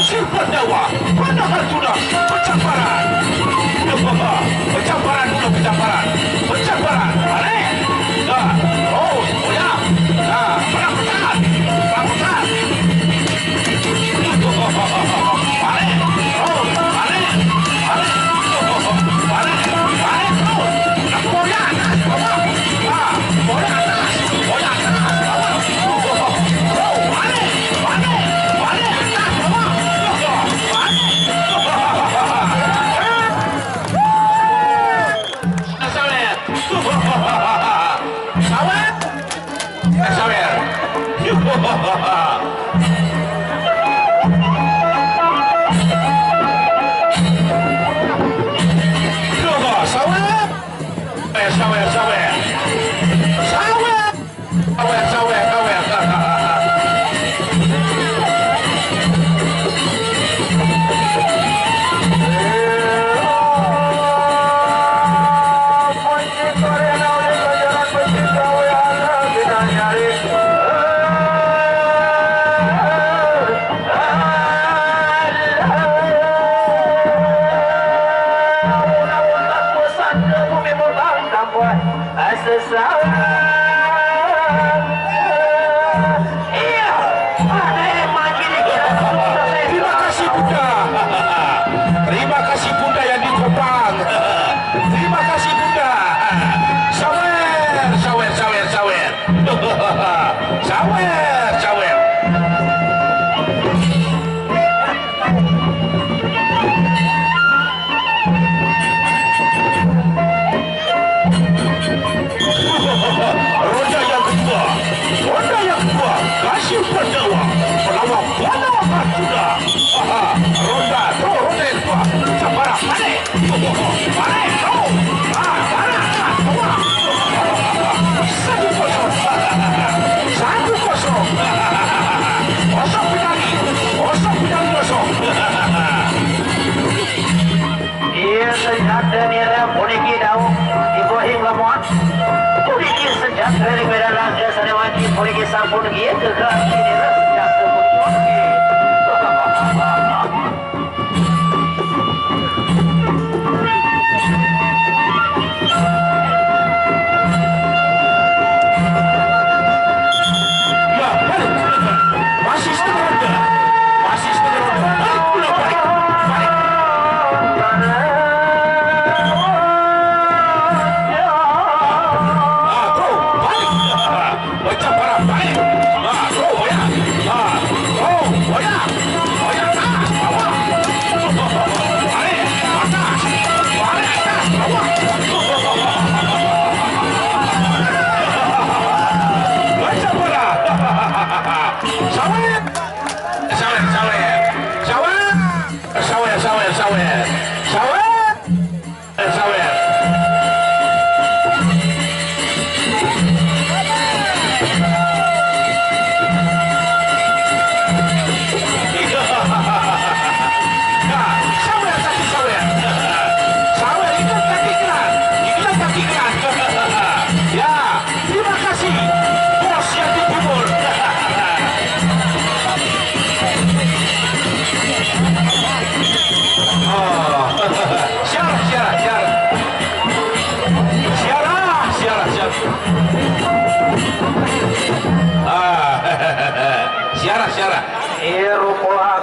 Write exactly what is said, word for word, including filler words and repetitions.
Simpan nyawa, padahal sudah bercamparan. Bercamparan, sudah bercamparan. Bercamparan, balik. Dah. Oh, oh ya. Dah, perang besar. Perang besar. Balik. Oh, balik. Balik. Balik. Balik terus. Bola atas, bawah. Ah, bola atas. Bola atas, bawah. Sawer. Sawer. Sawer. Sawer. Sawer, sawer, sawer. Sawer. Sawer, sawer, sawer. Asa salah. Iya, ada yang makin. Terima kasih, Bunda. Terima kasih, Bunda yang di Kupang. Terima kasih, Bunda. Sawer, sawer, sawer, sawer. Sawer, sawer. Ronda yang kedua, ronda yang kedua, kasih pendawa melawan bola kuda. Aha, ronda, terus ronda yang kedua, sabar, balik, balik, terus, ah, balik, ah, keluar. Satu kosong, satu kosong, kosong penalti, kosong penalti kosong. Iya, sejak Daniel puniki dawuh Ibrahim Lemon. Puniki sejak dari Medan Langga Sanewangi, puniki sampun nggih ke kaki nira sejak sepundi. Ya, balik. Masih setengah ronde. Masih setengah ronde. Balik, udah balik. Balik. Ah, bro, balik. Pecah parah, balik. Ah, bro, ya. Ah, bro, ya. Oh, ya, atas, bawah. Balik, atas. Balik, atas, bawah. Pecah parah. Sawit. Sawer, sawer. Sawer. Sawer, sawer, sawer. Sawer. Eh, sawer. Nah, sawer, sawer, sawer. Sawer, ikut kaki kanan. Ikut kaki kanan. Ya. Terima kasih, bos yang di timur. Ah, siara, siara, siara. Siara, siara, siara. Ah, siara, siara. Iya, rupa